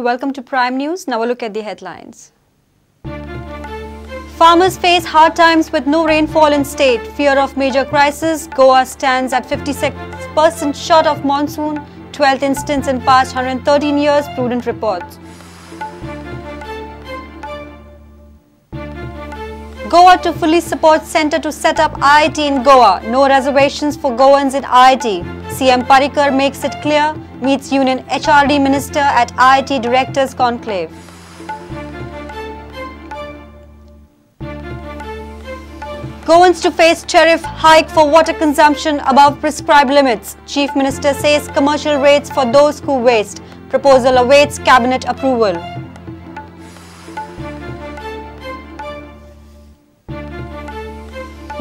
Welcome to Prime News. Now a look at the headlines. Farmers face hard times with no rainfall in state. Fear of major crisis. Goa stands at 56% short of monsoon. 12th instance in past 113 years, Prudent reports. Goa to fully support centre to set up IIT in Goa. No reservations for Goans in IIT. CM Parrikar makes it clear. Meets Union HRD Minister at IIT Directors Conclave. Goans to face tariff hike for water consumption above prescribed limits. Chief Minister says commercial rates for those who waste. Proposal awaits cabinet approval.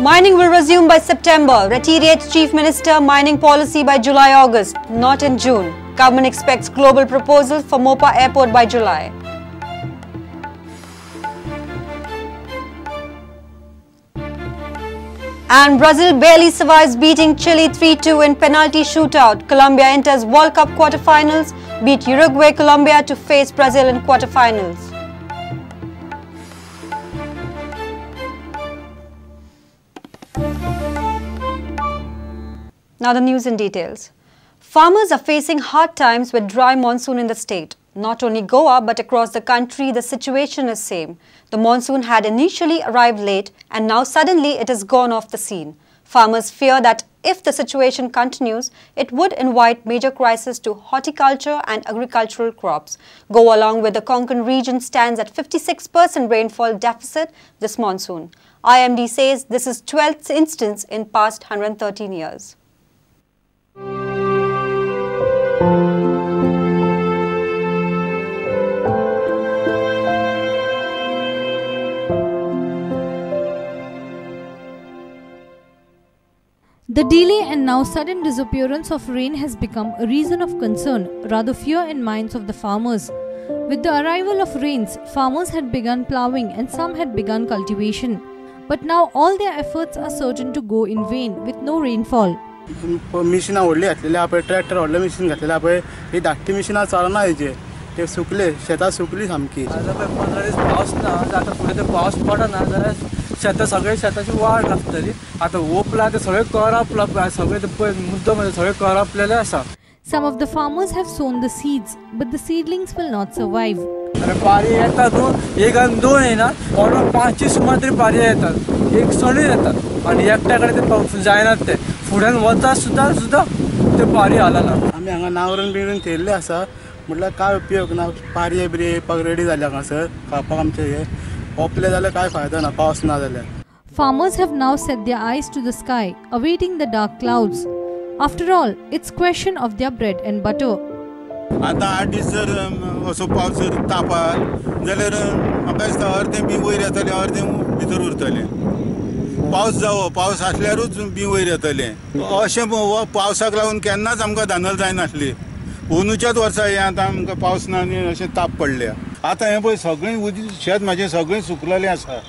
Mining will resume by September. Reiterates Chief Minister mining policy by July-August, not in June. Government expects global proposal for Mopa Airport by July. And Brazil barely survives beating Chile 3-2 in penalty shootout. Colombia enters World Cup quarterfinals, beat Uruguay Colombia to face Brazil in quarterfinals. Now the news in details. Farmers are facing hard times with dry monsoon in the state. Not only Goa but across the country the situation is same. The monsoon had initially arrived late and now suddenly it has gone off the scene. Farmers fear that if the situation continues, it would invite major crisis to horticulture and agricultural crops. Goa along with the Konkan region stands at 56% rainfall deficit this monsoon. IMD says this is 12th instance in past 113 years. The delay and now sudden disappearance of rain has become a reason of concern, rather fear in minds of the farmers. With the arrival of rains, farmers had begun ploughing and some had begun cultivation. But now all their efforts are certain to go in vain with no rainfall. मिशिनां व्हडलीं घातलेली आहा पळय, tractor व्हडलें machine घातलेलें आहा पळय, ही धाकटी मिशिनां चलना हेजेर, ते सुकले शेतां सुकली सामकी. आतां पळय 15 दीस पावस ना, आतां फुडें ते पावस पडना जाल्यार शेतां सगळे शेताची वाड लागतली. आतां ओपला ते सगळें करपला पळय, सगळें ते पळय मुद्दो म्हणजे सगळें करपलेलें आसा. Some of the farmers have sown the seeds, but the seedlings will not survive. पारी येतात न्हू, एक आनी दोन येना, ऑलमोस्ट 5 सुमार तरी पारी येतात, एक सणूय येतात आनी एकट्या कडेन ते जायनात, ते फुड्यान वता सुद्दां सुद्दां ते पारी हालना. आमी हांगा नांगरून बिंगरून थेयल्ले आसा, म्हटल्यार काय उपयोग ना, पारये बिरये येवपाक रेडी जाले हांगासर खावपाक आमचे हे ओपले जाल्यार काय फायदो ना पावस ना जाल्यार. Farmers have now set their eyes to the sky, awaiting the dark clouds. After all, it's question of their bread and butter. आतां 8 दीस जर असो पावस जर तापात जाल्यार म्हाका दिसता अर्दें बी वयर येतलें, अर्दें भितर उरतलें. पावस जावो, पावस आसल्यारूच बी वयर येतलें. अशें पावसाक लागून केन्नाच आमकां धानल जायनासली. अंदूच्याच वर्सा हें आतां आमकां पावस ना आनी अशें ताप पडल्या. आतां हें पळय सगळें उदीक शेत म्हाजें सगळें सुकलेलें आसा,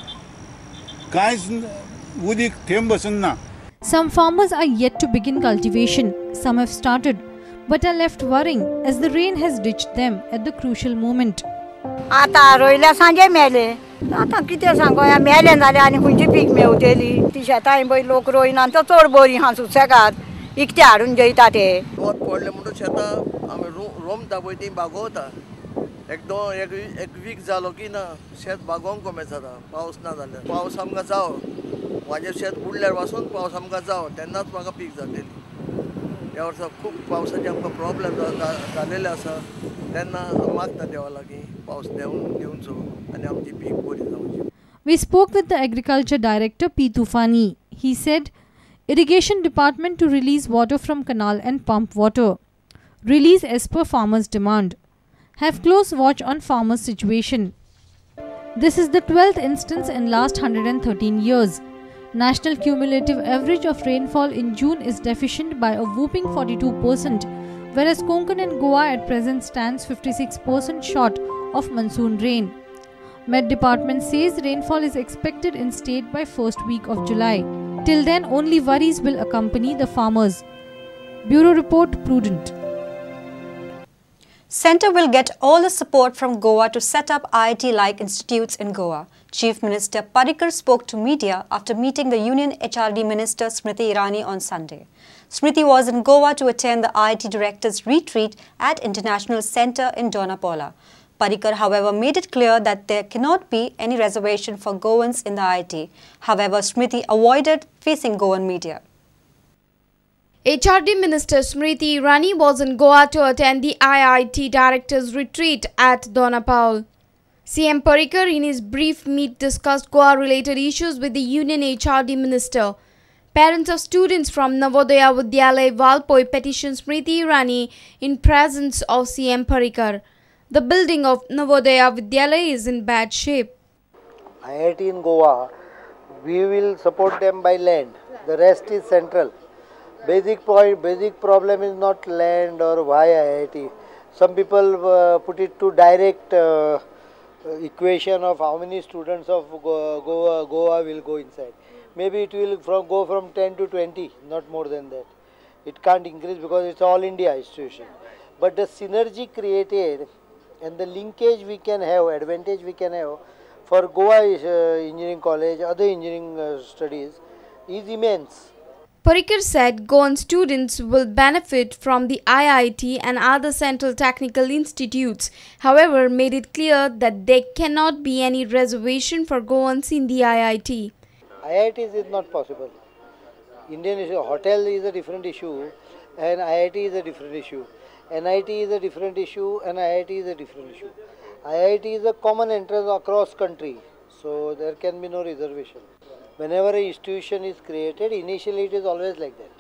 कांयच उदीक थेंब बसून ना. Some farmers are yet to begin cultivation. Some have started, but are left worrying as the rain has ditched them at the crucial moment. आतां रोयल्या सांजे मेले, आतां कितें सांगोया, मेले जाल्यार आनी खंयची पीक मेवतली? ती शेतां पळय लोक रोयना तो चड बरी आहा सुसेगाद, इकते हाडून जेयता ते. वत पडलें म्हणटकच शेतां आमी रोमता पळय ती बागोवता. एक वीक जालो की ना शेत बागोवंक कमेंच जाता पावस ना जाल्यार. पावस आमकां जावो, म्हाजें शेत बुडल्यार पासून पावस आमकां जावो तेन्नाच म्हाका पीक जातली. ह्या वर्सा खूब पावसाचे आमकां प्रॉब्लेम जालेले आसा, तेन्ना मागता देवा लागीं पावस देंवचो आनी आमची पीक बरी जावची. We spoke with the Agriculture Director P. Tufani. He said, Irrigation Department to release water from canal and pump water. Release as per farmers' demand. Have close watch on farmers' situation. This is the 12th instance in last 113 years. National cumulative average of rainfall in June is deficient by a whopping 42%, whereas Konkan and Goa at present stands 56% short of monsoon rain. Met Department says rainfall is expected in state by first week of July. Till then, only worries will accompany the farmers. Bureau Report, Prudent. Centre will get all the support from Goa to set up IIT-like institutes in Goa. Chief Minister Parrikar spoke to media after meeting the Union HRD Minister Smriti Irani on Sunday. Smriti was in Goa to attend the IIT Directors Retreat at International Centre in Dona Paula. Parrikar, however, made it clear that there cannot be any reservation for Goans in the IIT. However, Smriti avoided facing Goan media. HRD Minister Smriti Irani was in Goa to attend the IIT Directors Retreat at Dona Paula. CM Parrikar in his brief meet discussed Goa-related issues with the Union HRD Minister. Parents of students from Navodaya Vidyalaya Valpoi petitioned Smriti Irani in presence of CM Parrikar. The building of Navodaya Vidyalaya is in bad shape. IIT in Goa, we will support them by land. The rest is central. Basic point, basic problem is not land or why IIT. Some people put it to direct equation of how many students of Goa will go inside. Maybe it will go from 10 to 20, not more than that. It can't increase because it's all India institution. But the synergy created and the linkage we can have, advantage we can have for Goa Engineering College, other engineering studies is immense. Parrikar said Goan students will benefit from the IIT and other central technical institutes. However, made it clear that there cannot be any reservation for Goans in the IIT. IITs is not possible. Indian issue, hotel is a different issue and IIT is a different issue. NIT is a different issue and IIT is a different issue. IIT is a common entrance across country, so there can be no reservation. Whenever an institution is created, initially it is always like that.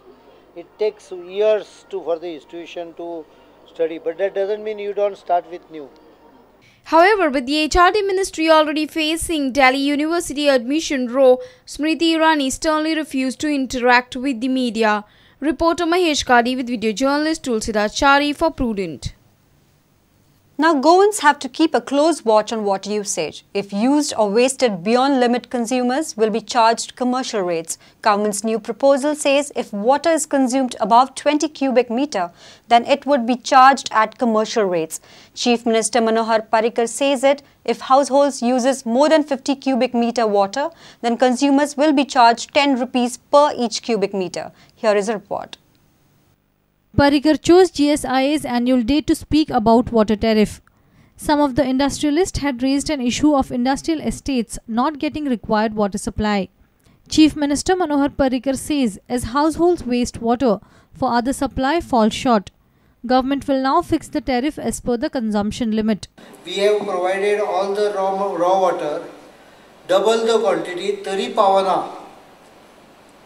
It takes years for the institution to study, but that doesn't mean you don't start with new. However, with the HRD ministry already facing Delhi University admission row, Smriti Irani sternly refused to interact with the media. Reporter Mahesh Kadi with video journalist Tulsidas Chari for Prudent. Now, Goans have to keep a close watch on water usage. If used or wasted beyond limit, consumers will be charged commercial rates. Government's new proposal says if water is consumed above 20 cubic meter, then it would be charged at commercial rates. Chief Minister Manohar Parrikar says it, if households uses more than 50 cubic meter water, then consumers will be charged 10 rupees per each cubic meter. Here is a report. Parrikar chose GSIA's annual day to speak about water tariff. Some of the industrialists had raised an issue of industrial estates not getting required water supply. Chief Minister Manohar Parrikar says as households waste water for other supply falls short. Government will now fix the tariff as per the consumption limit. We have provided all the raw water, double the quantity, तरी पावना.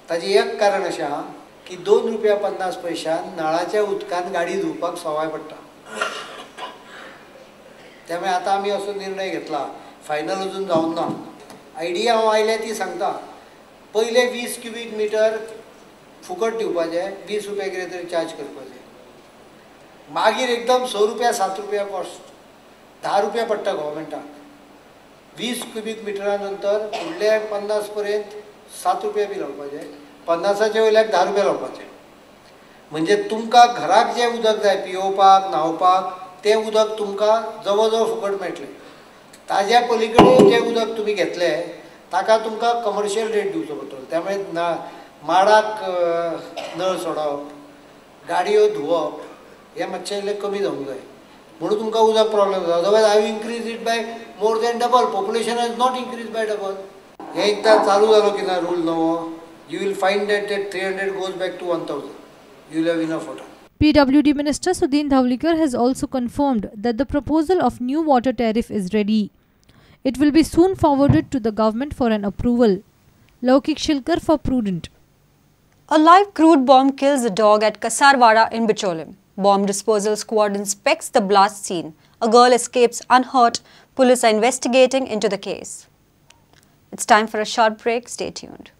ताजे एक कारण अशें की 2 रुपया 50 पैशान नळाच्या उदकान गाडी धुवपाक सवाय पडटा. त्यामुळे आता आमी असो निर्णय घेतला, फायनल अजून जावंक ना. आयडिया हांव आयल्या ती सांगता. पयले 20 क्युबीक मिटर फुकट दिवपाचे, 20 रुपया कितें तरी चार्ज करपाचे. मागीर एकदम 6 रुपया 7 रुपया कॉस्ट, 10 रुपया पडटा गव्हर्मेंटाक. 20 क्युबीक मिटरा नंतर फुडले 50 पर्यंत 7 रुपया बी लावपाचे, 50च्या वयल्याक 10 रुपया लावपाचे. म्हणजे तुमकां घराक जें उदक जाय पियोवपाक न्हावपाक तें उदक तुमकां जवळ जवळ फुकट मेळटलें. ताज्या पलीकडे जें उदक तुमी घेतलें ताका तुमकां कमर्शियल रेट दिवचो पडटलो. त्यामुळे माडाक नळ सोडप, गाडयो धुवप हें मातशें इल्लें कमी जावंक जाय म्हणून तुमकां उदक प्रॉब्लेम जाता. Otherwise I increase it by more than double. Population has not increase by double. हें एकदां चालू जालो की ना रूल नवो, you will find that 300 goes back to 1000. You will have enough water. PWD Minister Sudin Dhavalikar has also confirmed that the proposal of new water tariff is ready. It will be soon forwarded to the government for an approval. Laukik Shilkar for Prudent. A live crude bomb kills a dog at Kasarwada in Bicholim. Bomb disposal squad inspects the blast scene. A girl escapes unhurt. Police are investigating into the case. It's time for a short break. Stay tuned.